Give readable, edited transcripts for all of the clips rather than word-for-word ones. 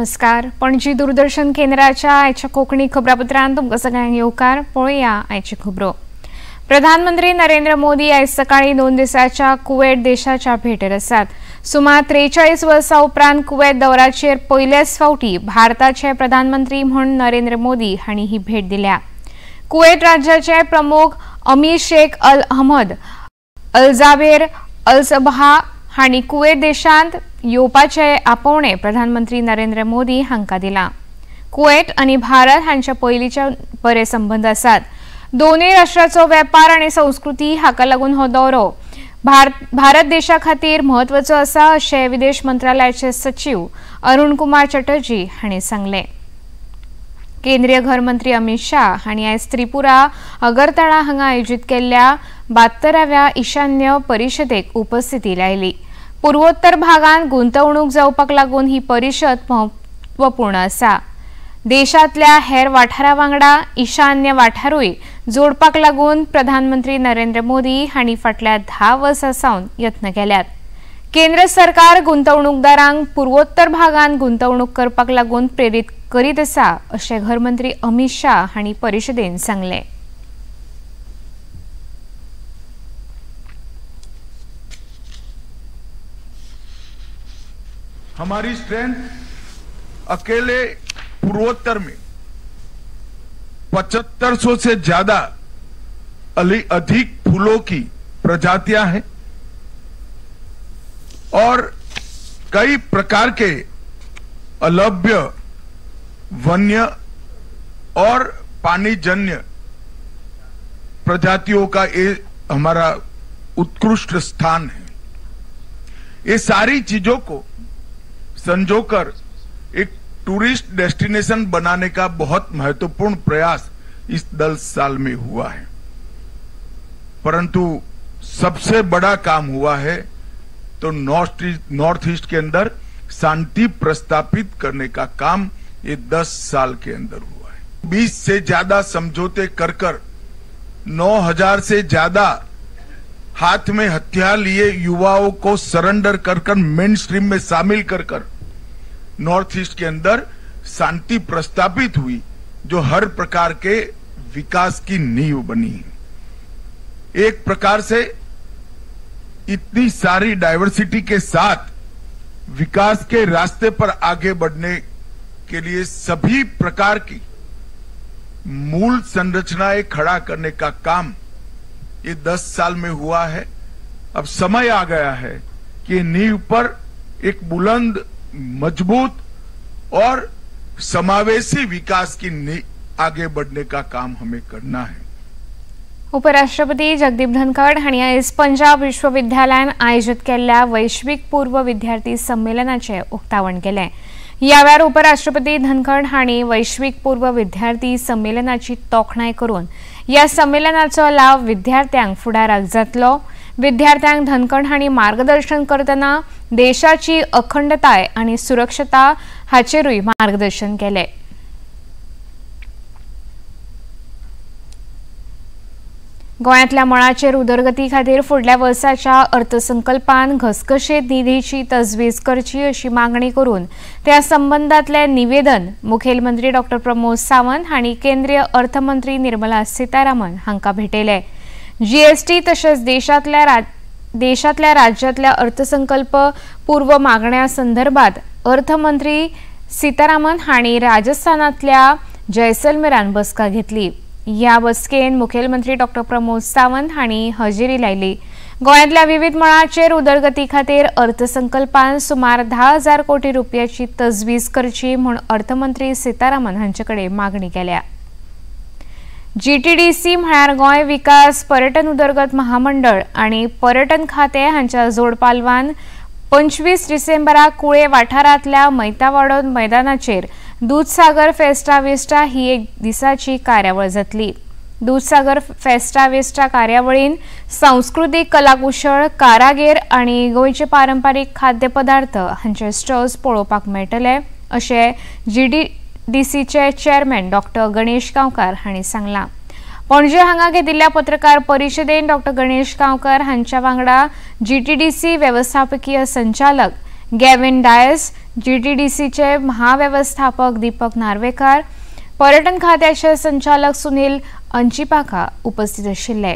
नमस्कार, पणजी दूरदर्शन केंद्राच्या आयच्या कोंकणी खबरापत्रांत तुमकां सगळ्यांक येवकार. पळोवया आयच्यो खबरो. प्रधानमंत्री नरेंद्र मोदी आयज सकाळी 2 दिसांच्या कुवेट देशाच्या भेटेर आसात. सुमार 43 वर्सां उपरांत कुवेत दौऱ्याचेर पयलेच फावटी भारताचे प्रधानमंत्री म्हूण नरेंद्र मोदी हांणी ही भेट दिल्या. कुवेत राज्याचे प्रमुख Amir Sheikh Al Ahmad Al Jaber Al Sabah हांणी कुवेत देशांत येवपाचे आपोवणे प्रधानमंत्री नरेंद्र मोदी हांकां दिलां. कुवेत आनी भारत हांच्या पयलींचे बरे संबंद आसात. दोनूय राष्ट्राचो वेपार आनी संस्कृती हाका लागून हो दौरो भारत देशा खातीर म्हत्वाचो आसा अशें विदेश मंत्रालयाचे सचीव अरुण कुमार चटर्जी हांणी सांगलें. केंद्रीय घरमंत्री अमित शाह हांणी आयज त्रिपुरा अगरतळा हांगा आयोजीत केल्ल्या 72व्या ईशान्य परिशदेक उपस्थिती लायली. पूर्वोत्तर भागांत गुंतवणूक जावपाक लागून ही परिशद म्हत्वपूर्ण आसा. देशांतल्या हेर वाठारा वांगडा ईशान्य वाठारूय जोडपाक लागून प्रधानमंत्री नरेंद्र मोदी हांणी फाटल्या 10 वर्सां सावन यत्न केल्यात. केंद्र सरकार गुंतवणूकदारांक पूर्वोत्तर भागांत गुंतवणूक करपाक लागून प्रेरीत करीत आसा अशें घरमंत्री अमित शाह हांणी परिशदेन सांगलें. हमारी स्ट्रेंथ अकेले पूर्वोत्तर में 7500 से ज्यादा अधिक फूलों की प्रजातियां हैं और कई प्रकार के अलभ्य वन्य और पानीजन्य प्रजातियों का ये हमारा उत्कृष्ट स्थान है. ये सारी चीजों को संजोकर एक टूरिस्ट डेस्टिनेशन बनाने का बहुत महत्वपूर्ण प्रयास इस 10 साल में हुआ है. परंतु सबसे बड़ा काम हुआ है तो नॉर्थ ईस्ट के अंदर शांति प्रस्तापित करने का काम ये 10 साल के अंदर हुआ है. 20 से ज्यादा समझौते कर कर 9000 से ज्यादा हाथ में हथियार लिए युवाओं को सरेंडर कर कर मेन स्ट्रीम में शामिल कर कर नॉर्थ ईस्ट के अंदर शांति प्रस्तापित हुई, जो हर प्रकार के विकास की नींव बनी. एक प्रकार से इतनी सारी डाइवर्सिटी के साथ विकास के रास्ते पर आगे बढ़ने के लिए सभी प्रकार की मूल संरचनाएं खड़ा करने का काम ये 10 साल में हुआ है. अब समय आ गया है कि नींव पर एक बुलंद, मजबूत और समावेशी विकास की आगे बढ़ने का काम हमें करना है. उपराष्ट्रपती जगदीप धनखड हांणी आयज पंजाब विश्वविद्यालयान आयोजीत केल्ल्या वैश्वीक पूर्व विद्यार्थी संमेलनाचें उक्तावण केलें. ह्या वेळार उपराष्ट्रपती धनखड हांणी वैश्वीक पूर्व विद्यार्थी संमेलनाची तोखणाय करून ह्या संमेलनाचो लाव विद्यार्थ्यांक फुडाराक जातलो. विद्यार्थ्यांक धनखड हांणी मार्गदर्शन करतना देशाची अखंडताय आनी सुरक्षता हाचेरूय मार्गदर्शन केलें. गोंयांतल्या मळाचेर उदरगती खातीर फुडल्या वर्साच्या अर्थसंकल्पान घसघशीत निधीची तजवीज करची अशी मागणी करून त्या संबंदांतलें निवेदन मुखेलमंत्री डॉ प्रमोद सावंत हांणी केंद्रीय अर्थमंत्री निर्मला सीतारामन हांकां भेटयलें. जीएसटी तशेंच देशांतल्या राज्यांतल्या अर्थसंकल्प पूर्व मागण्या संदर्भात अर्थमंत्री सीतारामन हांणी राजस्थानांतल्या जैसलमेरान बसका घेतली. ह्या बसकेन मुखेलमंत्री डॉ प्रमोद सावंत हांणी हजेरी लायली. गोंयांतल्या विविध मळाचेर उदरगती खातीर अर्थसंकल्पान सुमार 10,000 कोटी रुपयाची तजवीज करची म्हूण अर्थमंत्री सीतारामन हांचे कडेन मागणी केल्या. जीटीडीसी म्हळ्यार गोंय विकास पर्यटन उदरगत महामंडळ आनी पर्यटन खातें हांच्या जोडपालवान 25 डिसेंबराक कुळे वाठारांतल्या मैतावाडो मैदानाचेर दूधसागर फेस्टा विस्टा ही एक दिसाची कार्यावळ जातली. दूधसागर फेस्टा विस्टा कार्यावळीन सांस्कृतीक कलाकुशळ कारागीर आनी गोंयचे पारंपारीक खाद्यपदार्थ हांचे स्टॉल्स पळोवपाक मेळटले अशें जीटीडीसीचे चेअरमॅन डॉक्टर गणेश गांवकार हांणी सांगलां. पणजे हांगा घेतिल्ल्या पत्रकार परिशदेन डॉक्टर गणेश गांवकर हांच्या वांगडा जीटीडीसी वेवस्थापकीय संचालक गॅव्हिन डायस, जीटीडीसीचे महाव्यवस्थापक दीपक नार्वेकर, पर्यटन खात्याचे संचालक सुनील अंचिपाका उपस्थित आशिल्ले।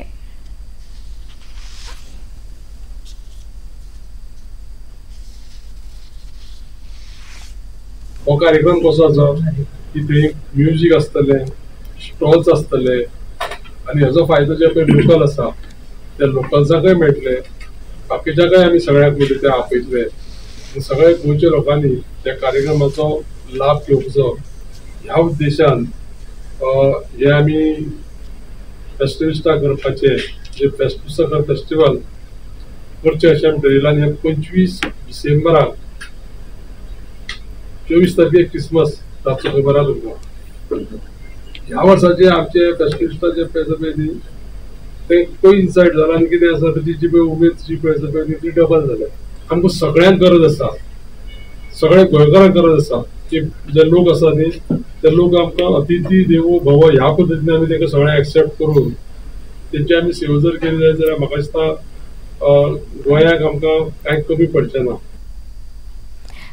हो कार्यक्रम कसो आसा की थंय म्युजीक आसतलें, स्टॉल्स आसतले आनी हेजो फायदो जे पळय लोकल आसा त्या लोकल्साकय मेळटले, बाकीच्याकय आमी सगळ्यांक उलयतले आपयतले आनी सगळे गोंयच्या लोकांनी त्या कार्यक्रमाचो लाभ घेवचो ह्या उद्देशान हे आमी फेस्टिविस्टा करपाचे जे फेस्टुसकर फेस्टिवल करचें अशें आमी ठरयलां। आनी 25 डिसेंबराक 24 तारखेक क्रिसमस ताचो खबर आसा तुमकां। ह्या वर्साचे आमचे फेस्टिविस्टाचे पळय पळय न्ही ते कोइन्सायड जाला आनी कितें आसा ताची जी पळय उमेद जी पळय आसा पळय ती डबल जाल्या। आमकां सगळ्यांक गरज आसा, सगळ्या गोंयकारांक गरज आसा की जे लोक आसा न्ही ते लोक आमकां अतिथी देवो भव ह्या पद्दतीन आमी तांकां सगळ्यांक एक्सेप्ट करून तेंची आमी सेवा जर केली जायत जाल्यार म्हाका दिसता गोंयाक आमकां कांय कमी पडचें ना।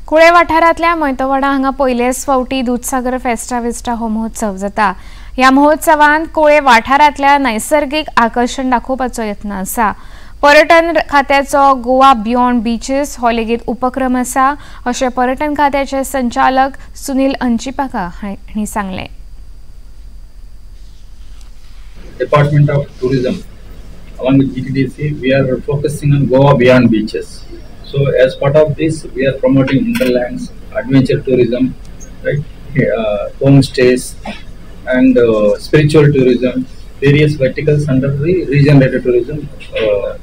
कुळे वाठारांतल्या मैतवाडा हांगा पयलेच फावटी दुधसागर फेस्टा विस्टा हो महोत्सव जाता। ह्या महोत्सवांत कुळे वाठारांतल्या नैसर्गिक आकर्शण दाखोवपाचो यत्न आसा। पर्यटन खात्याचो गोवा बियॉन्ड बीचेस हो लेगीत उपक्रम आसा अशें पर्यटन खात्याचे संचालक सुनील अंचिपाका हांणी सांगलें। Department of Tourism along with GTDC, we are focusing on Goa Beyond Beaches. So as part of this, we are promoting hinterlands, adventure tourism, right, homestays and spiritual tourism, various verticals under the regenerative tourism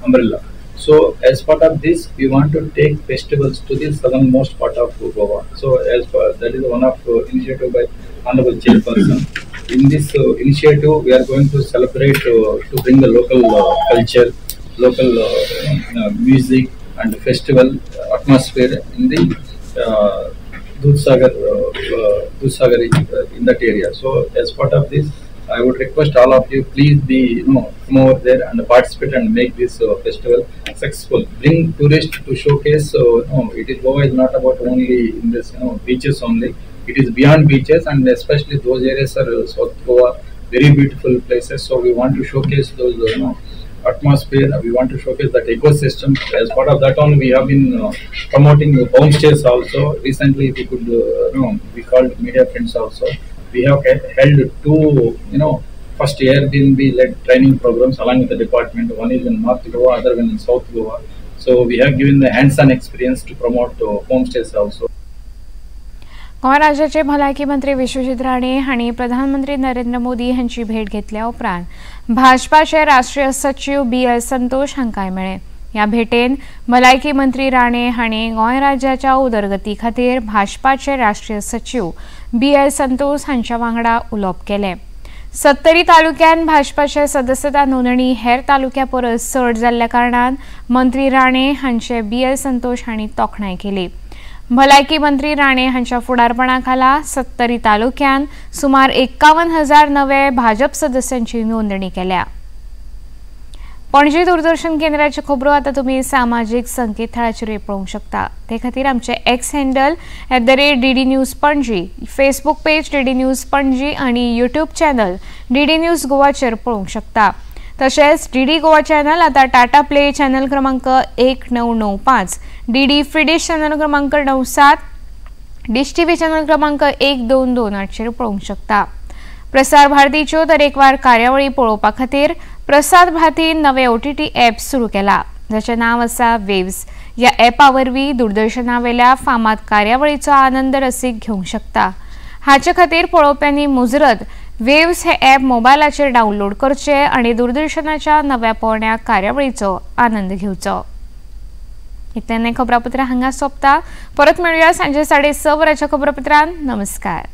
umbrella. So as part of this, we want to take festivals to the southernmost part of Goa. So as per, that is one of initiative by Honorable Chairperson. In this initiative, we are going to celebrate to bring the local culture, local music and festival atmosphere in the Dudhsagar in that area. So as part of this, I would request all of you, please be, come over there and participate and make this festival successful. Bring tourists to showcase. It is Goa is not about only in this, beaches only. It is beyond beaches, and especially those areas are South Goa, very beautiful places. So we want to showcase those, atmosphere. We want to showcase that ecosystem. As part of that only, we have been promoting the homestays also. Recently, if you could, we called media friends also. We have held two, first Airbnb led training programs along with the department. One is in North Goa, other one in South Goa. So we have given the hands-on experience to promote homestays also. Goa राज्याचे भलायकी मंत्री विश्वजीत राणे हांणी प्रधानमंत्री नरेंद्र मोदी हांची भेट घेतल्या उपरांत भाजपाचे राष्ट्रीय सचिव बी एल संतोष हांकां मेळ्ळे। ह्या भेटेन भलायकी मंत्री राणे हांणी गोंय राज्याच्या उदरगती खातीर भाजपाचे राष्ट्रीय सचिव बी एल संतोष हांच्या वांगडा उलोवप केलें। सत्तरी तालुक्यान भाजपाचे सदस्यता नोंदणी हेर तालुक्या परस चड जाल्ल्या कारणान मंत्री राणे हांचे बी एल संतोष हांणी तोखणाय केली। भलायकी मंत्री राणे हांच्या फुडारपणा खाला सत्तरी तालुक्यान सुमार 51,000 नवे भाजप सदस्यांची नोंदणी केल्या। पणजी दूरदर्शन केंद्राच्यो खबरो आतां तुमी सामाजीक संकेतथळाचेरूय पळोवंक शकता। ते खातीर आमचे X handle @DD News Panaji, Facebook page DD News Panaji आनी यूट्यूब चॅनल डीडी न्यूज गोवाचेर पळोवंक शकता। तशेंच डीडी गोवा चॅनल आतां टाटा प्ले चॅनल क्रमांक 1995, डीडी फ्रीडिश चॅनल क्रमांक 97, डिश टीव्ही चॅनल क्रमांक 1228चेर पळोवंक शकता। प्रसार भारतीच्यो तरेकवार कार्यावळी पळोवपा खातीर प्रसार भारतीन नवे OTT app सुरू केला, जाचें नांव आसा वेव्स। ह्या ॲपा वरवीं दूरदर्शनावेल्या फामाद कार्यावळीचो आनंद रसीक घेवंक शकता। हाचे खातीर पळोवप्यांनी मुजरत वेव्स हे ॲप मोबायलाचेर डावनलोड करचे आनी दूरदर्शनाच्या नव्या पोरण्या कार्यावळीचो आनंद घेवचो। इतल्यान खबरापत्रां हांगा सोंपता। परत मेळुया सांजे 6:30 वरांच्या खबरापत्रान। नमस्कार।